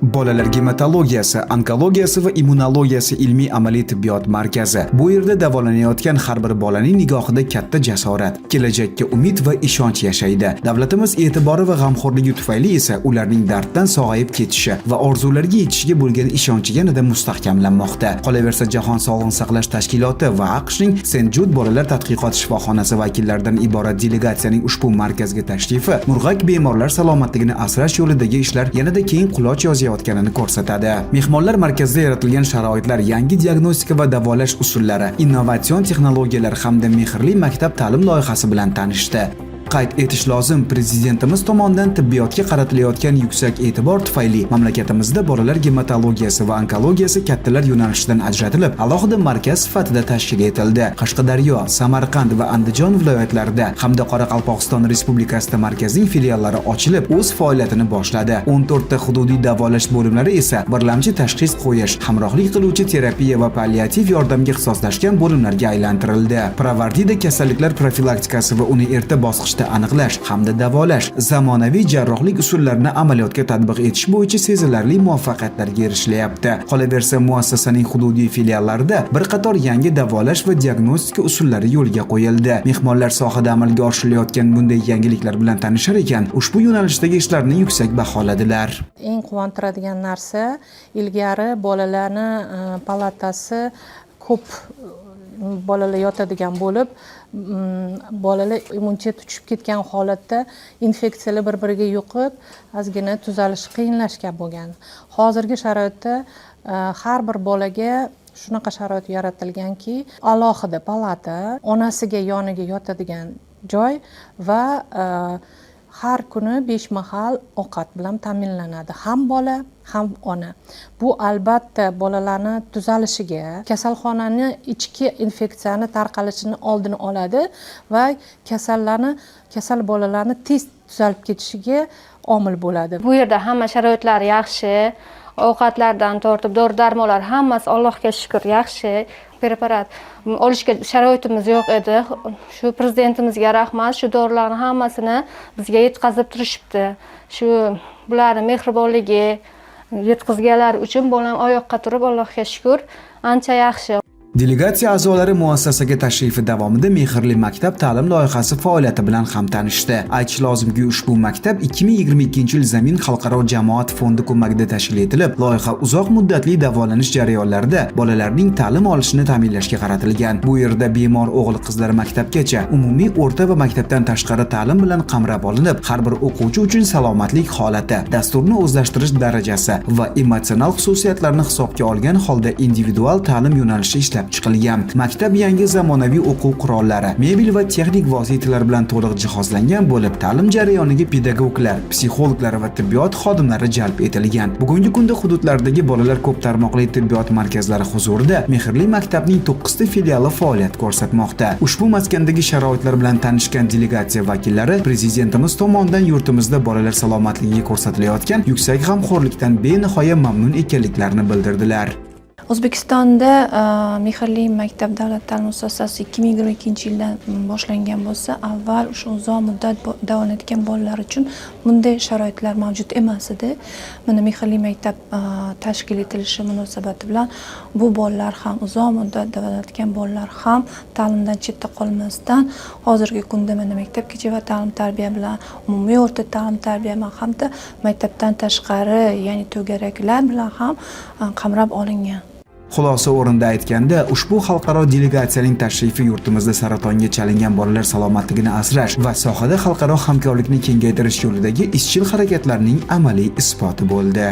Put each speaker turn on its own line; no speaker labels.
Bolalar gematologiyasi, onkologiyasi va immunologiyasi ilmiy amaliy tibbiyot markazi. Bu yerda davolanayotgan har bir bolaning nigohida katta jasorat, kelajakka umid va ishonch yashaydi. Davlatimiz e'tibori va g'amxo'rligi tufayli esa ularning darddan sog'ayib ketishi va orzulariga yetishiga bo'lgan ishonchi yanada mustahkamlanmoqda. Qolaversa, Jahon sog'liqni saqlash tashkiloti va AQShning Sent Jud bolalar tadqiqot shifoxonasi vakillaridan iborat delegatsiyaning ushbu markazga tashrifi murg'ak bemorlar salomatligini asrash yo'lidagi ishlar yanada keng quloch yozayotganini ko'rsatadi. Mehmonlar markazda yaratilgan sharoitlar, yangi diagnostika va davolash usullari, innovatsion texnologiyalar hamda "Mehrli maktab" ta'lim loyihasi bilan tanishdi. Qayd etish lozim, prezidentimiz tomonidan tibbiyotga qaratilayotgan yuksak e'tibor tufayli mamlakatimizda bolalar gematologiyasi va onkologiyasi kattalar yo'nalishidan ajratilib, alohida markaz sifatida tashkil etildi. Qashqadaryo, Samarqand va Andijon viloyatlarida hamda Qoraqalpog'iston Respublikasida markazning filiallari ochilib, o'z faoliyatini boshladi. 14 ta hududiy davolash bo'limlari esa birlamchi tashxis qo'yish, hamrohlik qiluvchi terapiya va palliativ yordamga ixtisoslashgan bo'limlarga aylantirildi. Pirovardida kasalliklar profilaktikasi va uni erta bosqichda aniqlash hamda davolash, zamonaviy jarrohlik usullarini amaliyotga tatbiq etish bo'yicha sezilarli muvaffaqiyatlarga erishilyapti. Qolaversa, muassasaning hududiy filiallarida bir qator yangi davolash va diagnostika usullari yo'lga qo'yildi. Mehmonlar sohada amalga oshirilayotgan bunday yangiliklar bilan tanishar ekan, ushbu yo'nalishdagi ishlarni yuksak baholadilar.
Eng quvontiradigan narsa, ilgari bolalarni palatasi ko'p bolalar yotadigan bo'lib, bolalar immunitet tushib ketgan holatda infeksiyalar bir biriga yuqib, ozgina tuzalishi qiyinlashgan bo'lgan. Hozirgi sharoitda har bir bolaga shunaqa sharoit yaratilganki, alohida palata, onasiga yoniga yotadigan joy va har kuni besh mahal ovqat bilan ta'minlanadi ham bola, ham ona. Bu albatta bolalarni tuzalishiga, kasalxonani ichki infeksiyani tarqalishini oldini oladi va kasal bolalarni tez tuzalib ketishiga omil bo'ladi.
Bu yerda hamma sharoitlar yaxshi, ovqatlardan tortib dori darmonlar hammasi, Allohga shukur, yaxshi. Preparat olishga sharoitimiz yo'q edi. Shu prezidentimizga rahmat, shu dorilarni hammasini bizga yetkazib turishibdi. Shu bularni mehribonligi, yetkazganlari uchun bolam oyoqqa turib, Allohga shukur, ancha yaxshi.
Delegatsiya a'zolari muassasaga tashrifi davomida "Mehrli maktab" ta'lim loyihasi faoliyati bilan ham tanishdi. Aytish lozimki, ushbu maktab 2022-yil Zamin xalqaro jamoat fondi ko'magida tashkil etilib, loyiha uzoq muddatli davolanish jarayonlarida bolalarning ta'lim olishini ta'minlashga qaratilgan. Bu yerda bemor o'g'il-qizlar maktabgacha, umumiy o'rta va maktabdan tashqari ta'lim bilan qamrab olinib, har bir o'quvchi uchun salomatlik holati, dasturni o'zlashtirish darajasi va emotsional xususiyatlarni hisobga olgan holda individual ta'lim yo'nalishi ishlab chiqilgan. Maktab yangi zamonaviy o'quv qurollari, mebel va texnik vositalar bilan to'liq jihozlangan bo'lib, ta'lim jarayoniga pedagoglar, psixologlar va tibbiyot xodimlari jalb etilgan. Bugungi kunda hududlardagi bolalar ko'p tarmoqli tibbiyot markazlari huzurida "Mehrli maktabning" 9 ta filiali faoliyat ko'rsatmoqda. Ushbu maskandagi sharoitlar bilan tanishgan delegatsiya vakillari prezidentimiz tomonidan yurtimizda bolalar salomatligiga ko'rsatilayotgan yuksak g'amxo'rlikdan benihoya mamnun ekanliklarini bildirdilar.
O'zbekistonda "Mehrli maktab" davlat ta'lim muassasasi 2022-yildan boshlangan bo'lsa, avval o'sha uzoq muddat davolanayotgan bolalar uchun bunday sharoitlar mavjud emas edi. Mana, "Mehrli maktab" tashkil etilishi munosabati bilan bu bolalar ham, uzoq muddat davolanayotgan bolalar ham ta'limdan chetda qolmasdan, hozirgi kunda mana maktabgacha va ta'lim tarbiya bilan, umumiy o'rta ta'lim tarbiya bilan hamda maktabdan tashqari, ya'ni to'garaklar bilan ham qamrab olingan.
Xulosa o'rnida aytganda, ushbu xalqaro delegatsiyaning tashrifi yurtimizda saratonga chalingan bolalar salomatligini asrash va sohada xalqaro hamkorlikni kengaytirish yo'lidagi izchil harakatlarning amaliy isboti bo'ldi.